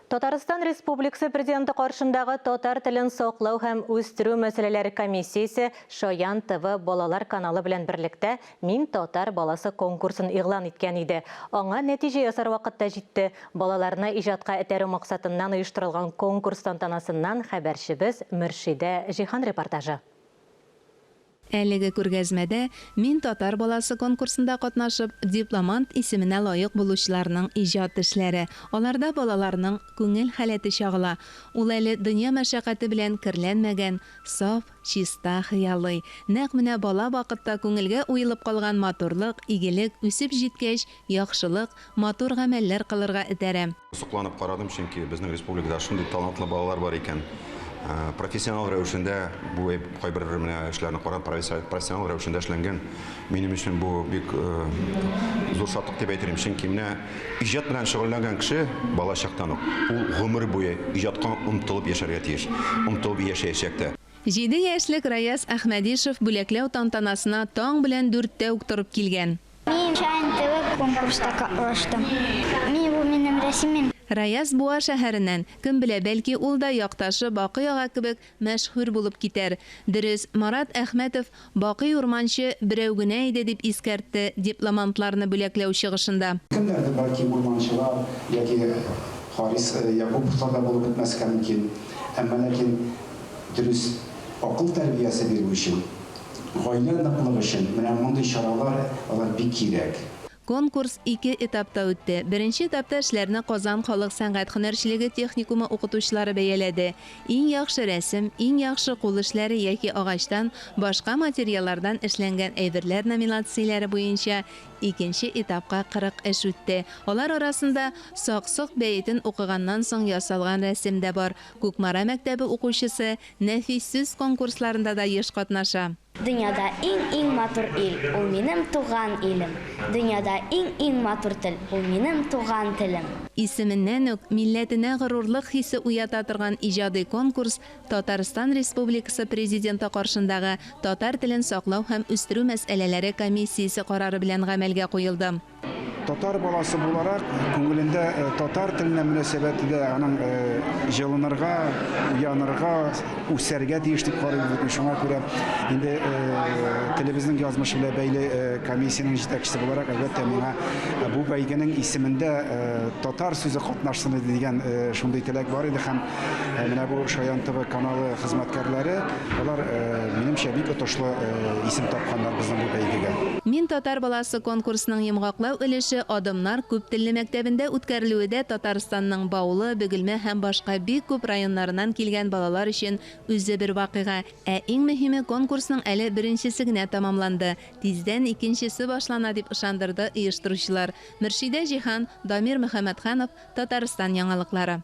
Татарстан Республикасы Президенты каршындагы татар телен саклау һәм үстерү мәсьәләләре комиссиясе Шаян ТВ балалар каналы белән берлектә Мин татар баласы конкурсын игълан иткән иде. Аңа нәтиҗә ясар вакыт та җитте. Балаларны иҗатка этәрү максатыннан оештырылган конкурс тантанасыннан хәбәрчебез Мөршидә Җиһан репортажы. Әлеге күргәзмәдә Мин татар баласы конкурсында катнашып, дипломант исеменә лаек булучыларның иҗат эшләре, аларда балаларның күңел халәте чагыла. Ул әле дөнья мәшәкате белән керләнмәгән, саф, чиста, хыялый. Нәкъ менә бала вакытта күңелгә уелып калган матурлык, игелек, үсеп җиткәч, яхшылык, матур гамәлләр кылырга этәрә. Сокланып карадым, чөнки безнең республикада шундый талантлы балалар бар икән. Профессионал рәвешендә бу кайбер менә эшләрне карап, профессионал рәвешендә эшләнгән. Минем өчен бу бик зур шатлык дип әйтер идем, чөнки менә иҗат белән шөгыльләнгән кеше бала чактан ук ул гомер буе иҗатка омтылып яшәргә тиеш, омтылып яшәячәк тә. Җиде яшьлек Раяз Әхмәдишев бүләкләү тантанасына таң белән дүрттә үк торып килгән. Мин Шаян ТВ конкурста катнаштым. Мин бу минем рәсемем. Раяз Буа шәһәреннән. Кем белә, бәлки ул да якташы Бакый ага кебек мәшһүр булып китәр. Дөрес, Марат Әхмәтов Бакый Урманче берәү генә иде дип искәртте дипломантларны бүләкләү чыгышында. Кемнәрдер бәлки урманчылар яки Харис Якуповлар да булып бетмәскә мөмкин. Әмма ләкин дөрес акыл тәрбиясе бирү өчен, Гаилә ныклыгы өчен менә мондый чаралар алар бик кирәк. Конкурс ике этапта үтте. Беренче этапта эшләрне Казан халык сәнгать һөнәрчелеге техникумы укытучылары бәяләде. Иң яхшы рәсем, Иң яхшы кул эшләре яки агачтан, башка материаллардан эшләнгән әйберләр номинацияләре буенча икенче этапка 40 эш үтте. Алар арасында Сак-сок бәетен укыганнан соң ясалган рәсем дә бар. Кукмара мәктәбе укучысы Нәфис сүз конкурсларында да еш катнаша. Дөньяда иң-иң матур ил, ул минем туган илем. Дөньяда иң-иң матур тел, ул минем туган телем. Исеменнән үк милләтенә горурлык хисе уята торган иҗади конкурс Татарстан Республикасы Президенты каршындагы Татар телен саклау һәм үстерү мәсьәләләре комиссиясе карары белән гамәлгә куелды. Татар баласы буларак, күңелендә татар теленә мөнәсәбәте дә аның җылынырга, уянырга, үсәргә тиеш дип карыйм бит. Шуңа күрә инде телебезнең язмышы белән бәйле комиссиянең җитәкчесе буларак, әлбәттә, миңа бу бәйгенең исемендә татар сүзе катнашсын иде дигән шундый теләк бар иде һәм менә бу Шаян ТВ каналы хезмәткәрләре, алар, минемчә, бик отышлы исем тапканнар безнең бу бәйгегә. Мин татар баласы конкурсының йомгаклау өлеше Адымнар күптелле мәктәбендә үткәрелүе дә Татарстанның Баулы, Бөгелмә һәм башка бик күп районнарыннан килгән балалар өчен үзе бер вакыйга. Ә иң мөһиме, конкурсның әле беренчесе генә тәмамланды. Тиздән икенчесе башлана, дип ышандырды оештыручылар. Мөршидә Җиһан, Дамир Мөхәммәтханов, Татарстан яңалыклары.